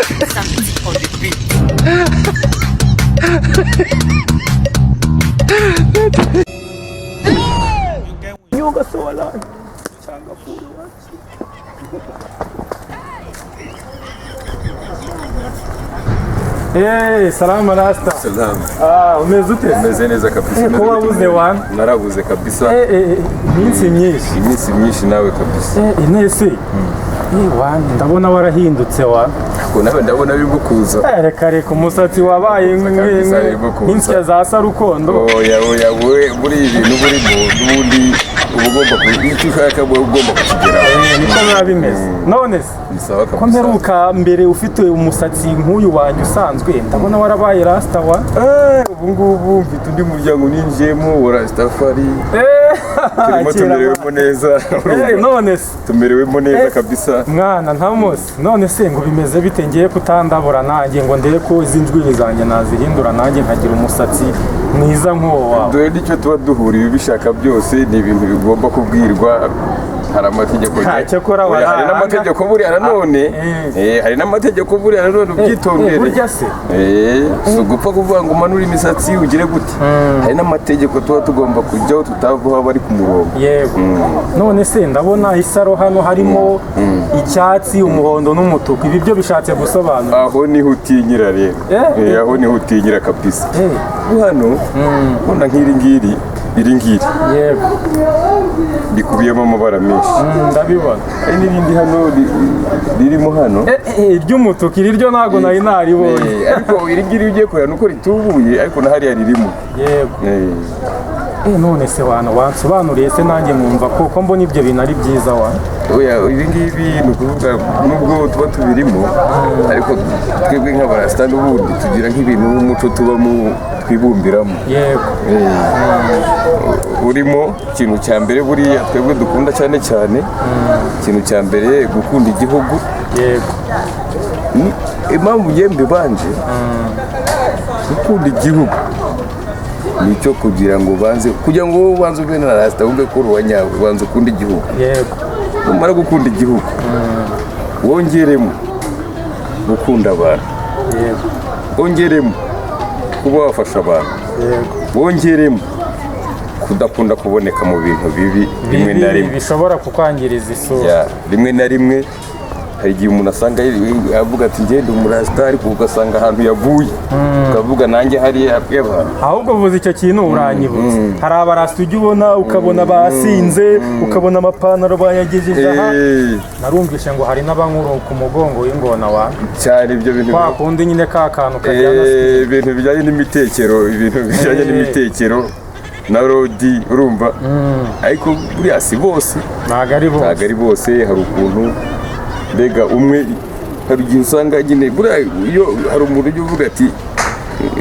Samedi on the beat. Hey, salama rasta. Salamu. Ah, umeze ute? Umeze neza kabisa. Eh, ko wabuze wana? Narabuze kabisa. Eh, eh, eh, iminsi myinshi. Iminsi myinshi nawe kabisa. Eh, inese. Eh, wana, ndabona warahindutse wa. Ko nawe ndabona birimo kuza. Eh, reka reka umusatsi wabaye Kabisa, birimo kuza. nk'insya za sarukondo. Oya oya we muri ibi bintu burimo n'ubundi uba ugomba icyo ushaka uba ugomba kukigeraho. Eh, niko biba bimeze. None se Ni sawa ko kabisa. mperuka mbere ufite umusatsi nk'uyu wanjye usanzwe, ndabona warabaye rasta wa. Eh, ubu ngubu mfite undi muryango ninjiyemo wa Rastafari. Eh, Turimo kera tumerewemo neza. Eh, none se Tumerewemo neza Eh. kabisa. mwana ntamusi none se ngo bimeze bite ngiye kutandabura nanjye ngo ndebe ko izi njwiri zanjye nazihindura nanjye nkagira umusatsi mwiza nk'uwo wawe? Dore nicyo tuba duhuriye ubishaka byose ni ibintu bigomba kubwirwa, hari amategeko. Ha, cyakora Oya, hari waranga. n'amategeko buriya nanone. Eh. Hari n'amategeko buriya nanone, ubyitondere. Burya se? Si ugupfa kuvuga ngo umanure imisatsi ugire gute, hari n'amategeko tuba tugomba kujyaho tutavaho aba ari ku murongo. Yego, none se ndabona isaro hano harimo icyatsi, umuhondo n'umutuku, ibi byo bishatse gusobanura? Aho niho utinyira rero. Eh. Aho niho utinyira kabisa. Eh. Hano ubona nk'iri ngiri, iri ngiri rikubiyemo amabara menshi. Ndabibona. Hari n'irindi hano ririmo hano. Iry'umutuku iri ryo ntabwo nari naribonye. Ariko iri ngiri ugiye kureba nuko ritubuye, ariko na hariya ririmo. Yego. None se wana wansobanuriye se nanjye nkumva ko mbona ibyo bintu ari byiza wa? Oya, ibi ngibi ni ukuvuga nubwo tuba tubirimo, ariko twebwe nk'abarasita n'ubundi tugira nk'ibintu nk'umuco tubamo twibumbiramo. Urimo ikintu cya mbere buriya twebwe dukunda cyane cyane, ikintu cya mbere gukunda igihugu. Impamvu ngiye mbibanje gukunda igihugu nicyo kugira ngo ubanze, kugira ngo wowe ubanze ube na rasita wumve ko uri uwa nyawe, ubanza ukunde igihugu. Numara gukunda igihugu wongeremo gukunda abantu, wongeremo kuba wafasha abantu, wongeremo kudakunda kuboneka mu bintu bibi rimwe na Bibi rimwe bishobora kukwangiriza isura. Ya, rimwe na rimwe hari igihe umuntu asanga avuga ati ngende umurasita, ariko ugasanga ahantu yaguye ukavuga nanjye hariya y'abantu. Ahubwo uvuze icyo kintu uranyibutsa, hari abarasta ujya ubona ukabona basinze, ukabona amapantaro bayagejeje aha. Narumvishe ngo hari n'abankuru ku mugongo w'ingona wa. Cyane ibyo bintu. Kwa kundi nyine ka kantu kajyana. Ibintu bijyanye n'imitekero, ibintu bijyanye n'imitekero na rodi, urumva, ariko buriya si bose. Ntabwo ari bose. Ntabwo ari bose. Hari ukuntu mbega umwe, hari igihe usanga nyine buriya iyo hari umuntu ujya uvuga ati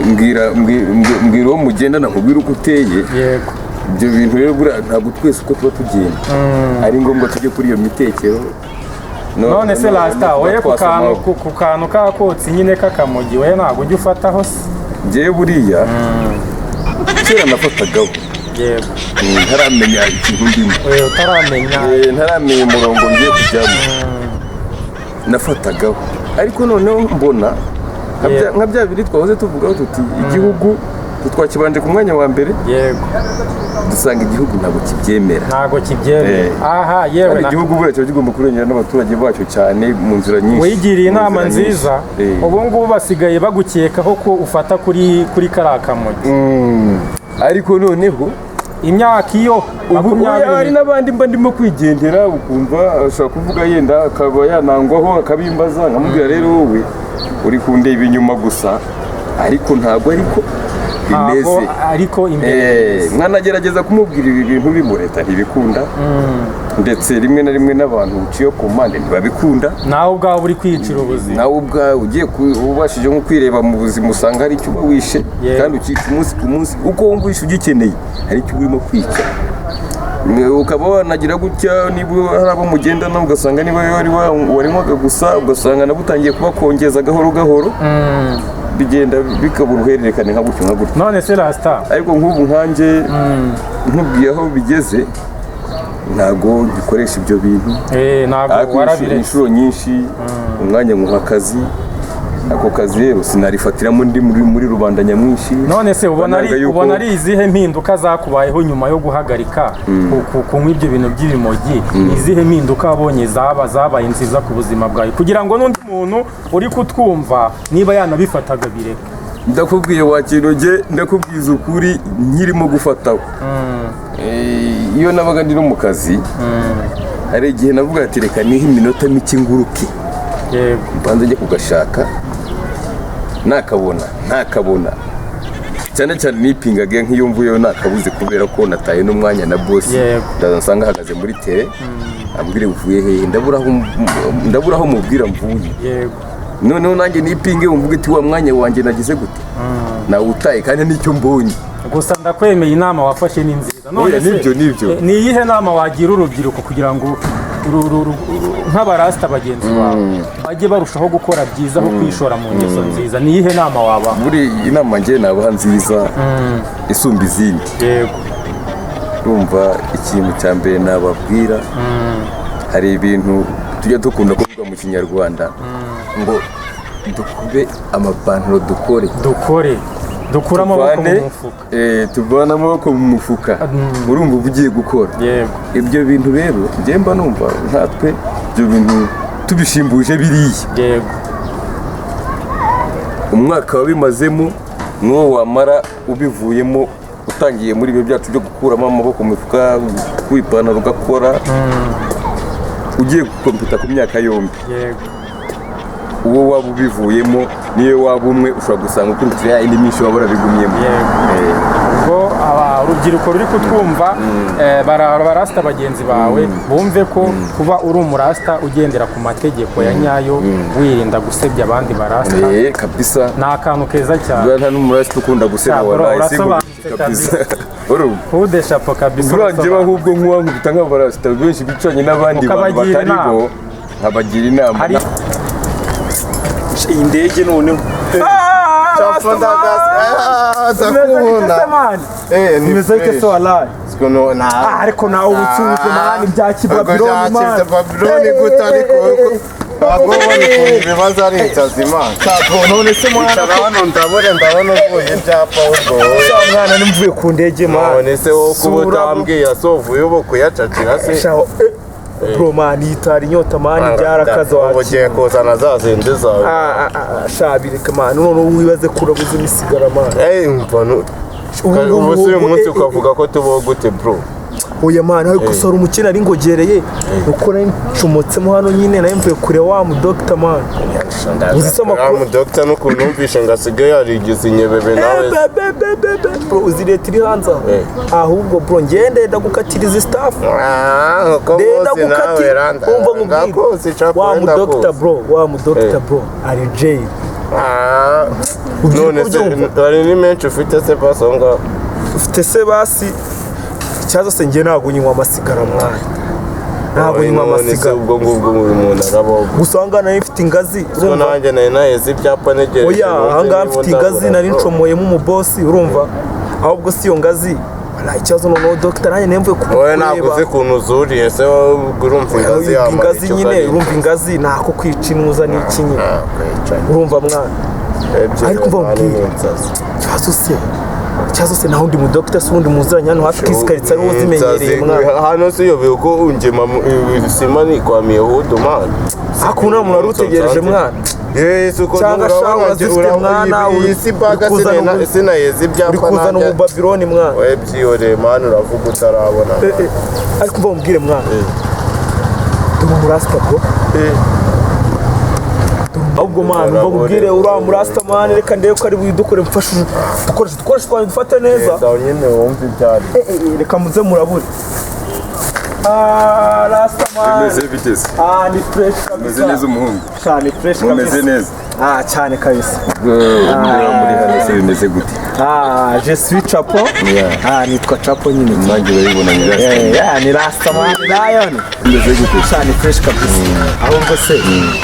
mbwira mbwira uwo mugendana nkubwire uko uteye. Ibyo bintu rero buriya ntabwo twese uko tuba tugenda ari ngombwa tujye kuri iyo mitekero. None se rasta, tuba wowe ku twasoma. kantu ku kantu kakotsi nyine k'akamogi, wowe ntabwo ujya ufataho se? Njyewe buriya kera nafatagaho. Ntaramenya ikintu ndimo. Oya, utaramenya. Ntaramenya umurongo ngiye kujyamo nafatagaho, ariko noneho mbona nka bya biri twahoze tuvugaho tuti igihugu twakibanje ku mwanya wa mbere, dusanga igihugu ntabwo kibyemera. Ntabwo kibyemera. Aha yewe. Kandi igihugu buriya kiba kigomba kurengera n'abaturage bacyo cyane mu nzira nyinshi. Wigiriye Mu inama nzira nyinshi. nziza. Ubu ngubu basigaye bagukekaho ko ufata kuri kariya kamogi. Ariko noneho Imyaka iyo ubu oya, 20. hari n'abandi mba ndimo kwigendera, ukumva ashobora kuvuga yenda akaba yanangwaho akabimbaza, nkamubwira rero wowe uri kundeba inyuma gusa, ariko ntabwo ariko Ntabwo bimeze. ariko imbere. Mwanagerageza kumubwira ibi bintu bimureta ntibikunda, ndetse rimwe na rimwe n'abantu uciye ku mpande ntibabikunda. Nawe ubwawe uri kwiyicira ubuzima. Nawe ubwawe ugiye ubashije nko kwireba mu buzima usanga hari icyo uba wishe, kandi ukica umunsi ku munsi uko wumva wishe ugikeneye, hari icyo uba urimo kwica. Ukaba wanagira gutya niba hari abo mugendana, ugasanga niba wari warinywaga gusa, ugasanga nabo utangiye kubakongeza gahoro gahoro, bigenda bikaba uruhererekane nka gutyo nka gutyo. None se rasta, Ariko nk'ubu nkanjye nkubwiye aho bigeze, ntabwo ngikoresha ibyo bintu. Ntabwo Ariko warabiretse. Inshuro nyinshi umwanya nkuha akazi. Ako kazi rero sinarifatiramo ndi muri rubanda nyamwinshi. None se ubona Banaga ari yuko- ubona ari izihe mpinduka zakubayeho nyuma yo guhagarika kunywa ibyo bintu by'ibimogi? Ni izihe mpinduka wabonye zaba zabaye nziza ku buzima bwawe, kugira ngo n'undi muntu uri kutwumva niba yanabifataga bireke? Ndakubwiye wa kintu, njye ndakubwiza ukuri, nkirimo gufataho, iyo nabaga ndi no mu kazi, hari igihe navuga ati: "Reka nihe iminota mike nguruke, mbanze njye kugashaka." Nakabona ntakabona, cyane cyane nipingaga nk'iyo mvuyeyo nakabuze, kubera ko nataye n'umwanya na bosi. Ndaza nsanga ahagaze muri tere, ambwire: "Uvuye hehe?" Ndabura aho mubwira mvuye. Noneho nanjye nipinge, mvuge ati: "Wa mwanya wanjye nagize gute? Nawutaye kandi nicyo mbonye." Gusa ndakwemeye, inama wafashe ni nziza. Oya, nibyo, nibyo. Ni iyihe nama wagira urubyiruko kugira ngo nk'abarasita bagenzi bawe bajye barushaho gukora byiza aho kwishora mu ngeso nziza? Ni iyihe nama wabaha? Buri inama njye nabaha nziza isumba izindi, urumva, ikintu cya mbere nababwira, hari ibintu tujya dukunda kuvuga mu Kinyarwanda ngo dukube amapantaro dukore. Dukore, dukure amaboko mu mufuka. Tuvane amaboko mu mufuka, urumva uba ugiye gukora. Ibyo bintu rero njye mba numva nkatwe ibyo bintu tubishimbuje biriya, umwaka wabimazemo n'uwo wamara ubivuyemo, utangiye muri ibyo byacu byo gukuramo amaboko mu mifuka, gukura ipantaro ugakora, ugiye gukompeta ku myaka yombi, uwo waba ubivuyemo, niyo waba umwe, ushobora gusanga ukurikira ya indi myinshi waba warabigumyemo. Ubwo urubyiruko ruri kutwumva, abarasita bagenzi bawe bumve ko kuba uri umurasita ugendera ku mategeko ya nyayo, wirinda gusebya abandi barasita, Kabisa. ni akantu keza cyane. Buriya nta n'umurasita ukunda guseba. Sha, bro, Wallahi, urasobanutse. Kabisa, urumva. Kude chapeau kabisa. Buriya njyewe Urasobanutse. ahubwo nk'uwankubita nk'abarasita benshi bicaranye n'abandi bantu Ukabagira batari bo, inama. nkabagira inama. Iyi ndege noneho. Ndakubona. Ni Bimeze bite se? fresh. Wallahi. Siko no na. Ariko nawe ubucuruzi, man, bya kibabiloni, man. Babiloni gute? Ariko ntabwo ubona ukuntu ibibazo ari insazi, man. None se mwana? Icara hano, ndabona uvuye ibyapa ubwo wowe. Sha mwana, nimvuye ku ndege, man. None se wowe kuba Sura- utambwiye asovuye ubu kuyacacira se? Sha, bro, man, yitara inyota, man, byarakaze. Ubu ugiye kuzana za zindi zawe. Sha, bireka, man. None wibaze ko urabuze imisigara, man. Mva ubu se uyu munsi ukavuga ko tubaho gute, bro? Oya man, ariko sora umukene ari ngogereye, nuko nari ncomotsemo hano nyine, nari mvuye kure wa mu doctor, man. Uzi se amakuru? Wa mu doctor n'ukuntu numvishe ngo asigaye yarigize inyebebe nawe. Be, bro, uzi leta iri hanze aho? Ahubwo bro, ngende ndagukatiriza staff. Ah, uko Ndenda muzi nawe gukatira. randa. Umva nkubwire. Ndakuzi, chapo, Wa mu doctor, ndakuzi. bro, wa mu doctor, bro, ari jail. Ah, Ubyuka none se ubyumva? hari ni menshi ufite se basi aho ngaho? Ufite se basi? Ikibazo se, njye ntabwo unywa amasigara, mwana, ntabwo nywa None se amasigara. ubwo ngubwo uyu muntu arabaho? Gusa aha ngaha nari mfite ingazi, Ko urumva? nanjye nari naheze ibyapa ntegereje. Oya, Numve aha ngaha niba mfite ingazi, ndabura, nari bro. ncomoyemo umubosi, urumva? Ahubwo si iyo ngazi, nta ikibazo. Noneho dogita, nanjye nari mvuye Wowe ntabwo kumureba. uzi ukuntu uzuriye se wowe, urumva ingazi yamara Ingazi icyo nyine, ukariye? urumva, ingazi ntako kwica inuza n'iki nyine. Ah, kwica. Urumva mwana? Ebyiri, Ariko umva mani, nkubwire. ni insazi. Ikibazo se naho undi mu dogita se ubundi muziranye hano hafi k'isi ariwo uzimenyereye, mwana? Hano si uyobewe ko ungema sima nikwamiye hudu, man. Hakuno nta muntu wari utegereje, mwana. Yesu ko Cyangwa sha urazifite, mwana, iyi si baga. uri kuzana Sinaheze ibyapa. Uri kuzana umubabiloni, mwana. Wowe byihoreye, man, uravuga utarabona. Ariko umva mubwire, mwana, dore umurasita, bro. Ahubwo man, umva mubwire, uriya murasita, man, reka ndebe ko ari buyidukore. Mfashe udukoresho, dukoresho twanjye dufate neza. Leta nyine wumva ibyari. Reka muze murabure. Ah, rasta man. Bimeze biteze? Ah, ni fresh kabisa. Meze neza, umuhungu? Cyane, fresh Mumeze kabisa. neza? Ah, cyane kabisa. Muri hano se bimeze gute? Ah, je suis Chapo. Yeah. Ah, nitwa Chapo nyine. Nanjye urabibona, ni rasta. Yeah, ni rasta man, lion. Bimeze gute? Cyane, fresh kabisa. Ahubwo se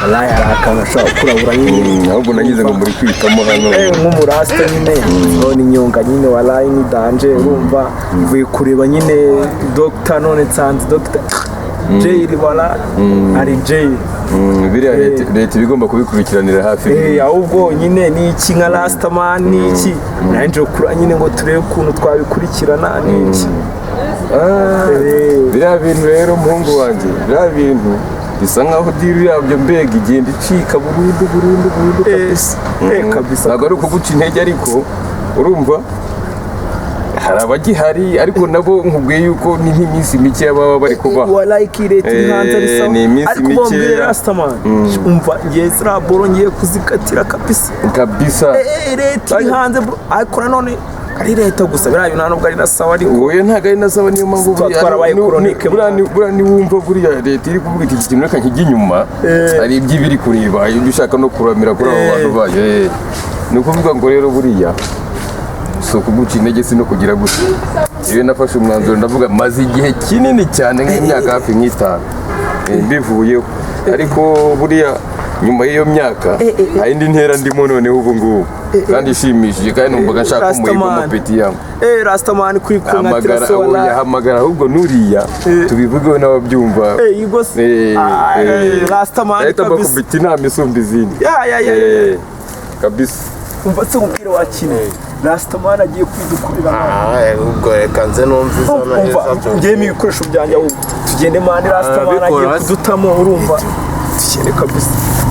wallahi hari akantu ashobora kurabura nyine. Ahubwo nagize ngo muri kwitamo hano. Nk'umurasta nyine, none inyonga nyine, wallahi ni danger. Urumva, mvuye kureba nyine doctor, none nsanze doctor Jail wala ari jail. Biriya leta iba igomba kubikurikiranira hafi. Ahubwo nyine ni iki nka Rastaman ni iki nanjye kura nyine ngo turebe ukuntu twabikurikirana ni iki. Biriya bintu rero, muhungu wanjye, biriya bintu bisa nkaho deal yabyo mbega igenda icika burundu burundu burundu kabisa. Kabisa. Ntabwo ari ukuguca intege, ariko urumva hari abagihari, ariko nabo nkubwiye yuko ni nk'iminsi mike baba bari kubaha. Walayiki leta iri hanze ari sawa. Ni iminsi ariko bombwire mikeya. Rastaman, umva ngiye ziriya boro ngiye kuzikatira kabisa. Kabisa. Leta iri hanze bro, ariko nanone ari leta gusa, biriya bintu nta nubwo ari na sawa, ariko Oya, ntabwo ari na sawa, niyo mpamvu Tuba twarabaye chronique. Buriya niwumva buriya leta iri kuvuga iti iki kintu reka nkijye inyuma, hari ibyo iba iri kureba, ibyo ushaka no kuramira kuri abo bantu bayo. Ni ukuvuga ngo rero buriya si ukuguca intege, si no kugira gutya. Iyo nafashe umwanzuro, ndavuga maze igihe kinini cyane, nk'imyaka hafi nk'itanu, mbivuyeho, ariko buriya nyuma y'iyo myaka hari indi ntera ndimo noneho ubu ngubu kandi ishimishije, kandi numvaga nshaka umuhigo Rastaman. mu yangu. Rastaman kuri kunkatira Hamagara se oya, wala. Hamagara ahubwo nuriya tubivugeho n'ababyumva. Yugo se. Ah, Rastaman Ahita kabisa. bakubita inama isumba izindi. Ya ya ya ya. Kabisa. Umva se nkubwire, wakine Rastaman agiye kwidukurira. Ubwo reka nze numve izo Umva, ngiyemo ibikoresho byanjye ahubwo tugende man. Rastaman agiye Arabikora se. kudutamo, urumva, tugende kabisa.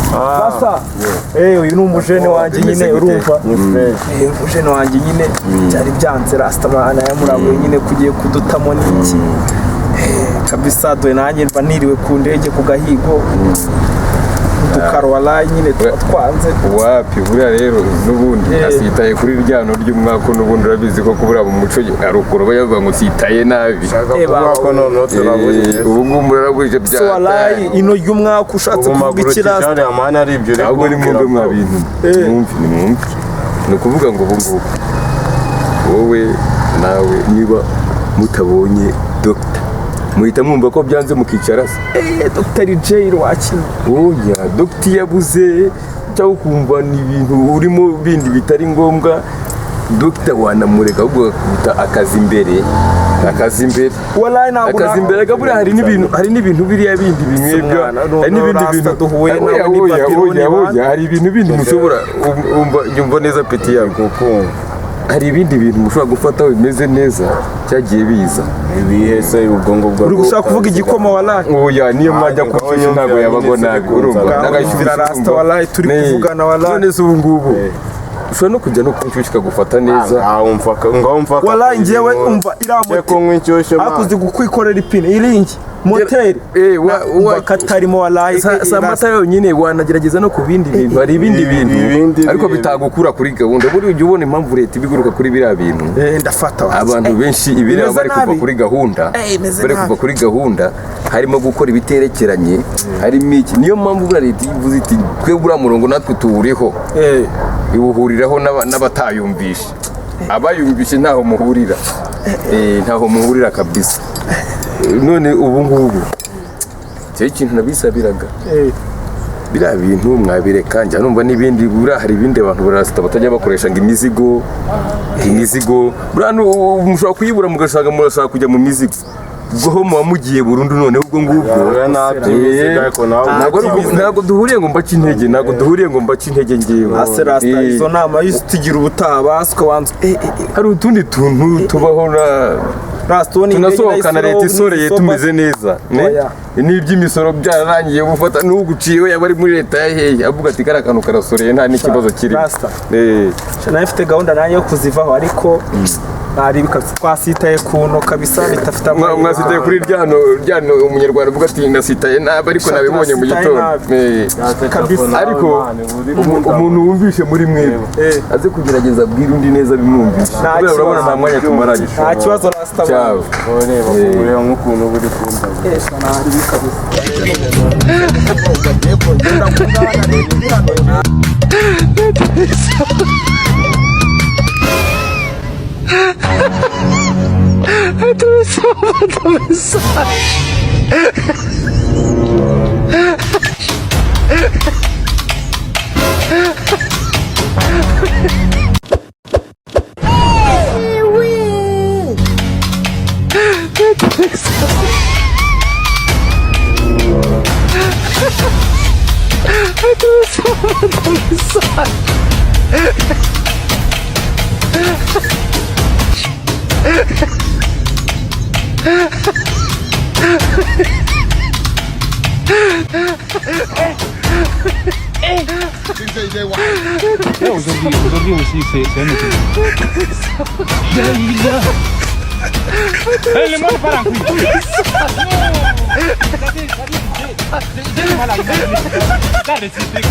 Rasta, uyu ni umujene wanjye Bimeze nyine gute? urumva. Ni fresh. Umujene wanjye nyine byari byanze, Rastaman yamurabuye nyine kugiye kudutamo n'iki. Kabisa dore nanjye mba niriwe ku ndege ku gahigo dukarwara nyine tuba twanze. Wapi, buriya rero n'ubundi asitaye kuri ryano ry'umwaka, n'ubundi urabizi ko kubura mu muco hari ukuntu bavuga ngo sitaye nabi. Shaka Eh, kuvuga ko noneho turabujije. Ubu ngubu murarabujije So walayi bya ino ry'umwaka ushatse Ubu kuvuga maguru iki, Rasta? kijana man ari ibyo uri Ahubwo ni kumbwira mwumve mwa bro. bintu, mwumve, ni mwumve, ni ukuvuga ngo ubu ngubu wowe nawe niba mutabonye dogita muhita mwumva ko byanze mukicara se? Dr. J wakina. Oya, dogita yabuze cyangwa ukumva ni ibintu urimo bindi bitari ngombwa, dogita wanamureka, ahubwo agakubita akazi imbere, akazi imbere. Walayi ntabwo Akazi imbere buriya hari n'ibintu biriya bindi bimwebwa Mwana, no, hari no, n'ibindi Rasta bintu duhuye Oya, nawe ni oya, Babylon oya, bana. oya, hari ibintu bindi mushobora umva, nyumva neza petit yangu. Kukumva. Hari ibindi bintu mushobora gufataho bimeze neza cyagiye biza. Ibihe se ubwo ngubwo? Uri gushaka kuvuga igikoma walayi? Oya, niyo mwajya Ah, ku ntabwo ngaho yabagwa nyumvira nabi nyine urumva ziri n'agashyushyu Nyumvira Rasta walayi turi kuvugana walayi. None se ubu ngubu ushobora no kujya no ku nshyushyu ikagufata neza. Ngaho umva Walayi njyewe umva iriya Njye moteri kunywa inshyushyu ariko man. uzi kwikorera ipine iringi moteri Eh, umva katarimo walayi. Si amata yonyine, wanagerageza no ku bindi bintu, hari ibindi bintu Ibindi ariko bintu. bitagukura kuri gahunda. Buriya ujya ubona impamvu leta ibiguruka kuri biriya bintu? Ndafata wanjye. Abantu benshi ibiriya Bimeze bari kuva nabi. kuri gahunda, Imeze bari nabi. kuva kuri gahunda, harimo gukora ibiterekeranye, harimo iki. Niyo mpamvu buriya leta iyo ivuze iti twe buriya murongo natwe tuwuriho, iwuhuriraho n'abatayumvishe. Abayumvishe ntaho muhurira. Ntaho muhurira kabisa. None ubu ngubu cyo ikintu nabisabiraga, biriya bintu mwabireka. Njya numva n'ibindi, buriya hari ibindi abantu barasita batajya bakoresha ngo imizigo, imizigo buriya mushobora kuyibura mugasanga murashaka kujya mu mizigo, ubwo ho muba mugiye burundu. Noneho ubwo ngubwo Oya, nta by'imizigo, ariko nawe Ntabwo duhuriye ngo mbace intege, ntabwo duhuriye ngo mbace intege ngewe. Ase Rasta, izo nama iyo tugira ubutaha basi ukabanza Hari utundi tuntu tubaho na Rasta ubona indege tunasohokana leta isoreye n'isoba. tumeze neza. Oya. N'iby'imisoro byararangiye, gufata n'uguciyeho yaba ari muri leta ya hehe avuga ati kariya kantu karasoreye nta n'ikibazo kirimo. Rasta. Nawe mfite gahunda nanjye yo kuzivaho, ariko ntari kabisa, twasitaye ku nto kabisa bidafite amahirwe. Mwasitaye kuri ryano ryano, umunyarwanda avuga ati nasitaye nabi ariko Sha, nabibonye mu turasitaye gitondo. nabi. Kabisa. Ariko umuntu wumvishe muri mwebwe aze kugerageza abwire undi neza bimwumvishe. Nta Kubera urabona kibazo. nta mwanya tumaranye. Nta kibazo Rasta. Ciao. Ureba ureba nk'ukuntu uba uri kumva. Ntari kabisa. Aujourd'hui aussi, c'est un autre. Le monde part en couille. J'ai du mal à imaginer. Ça, le truc.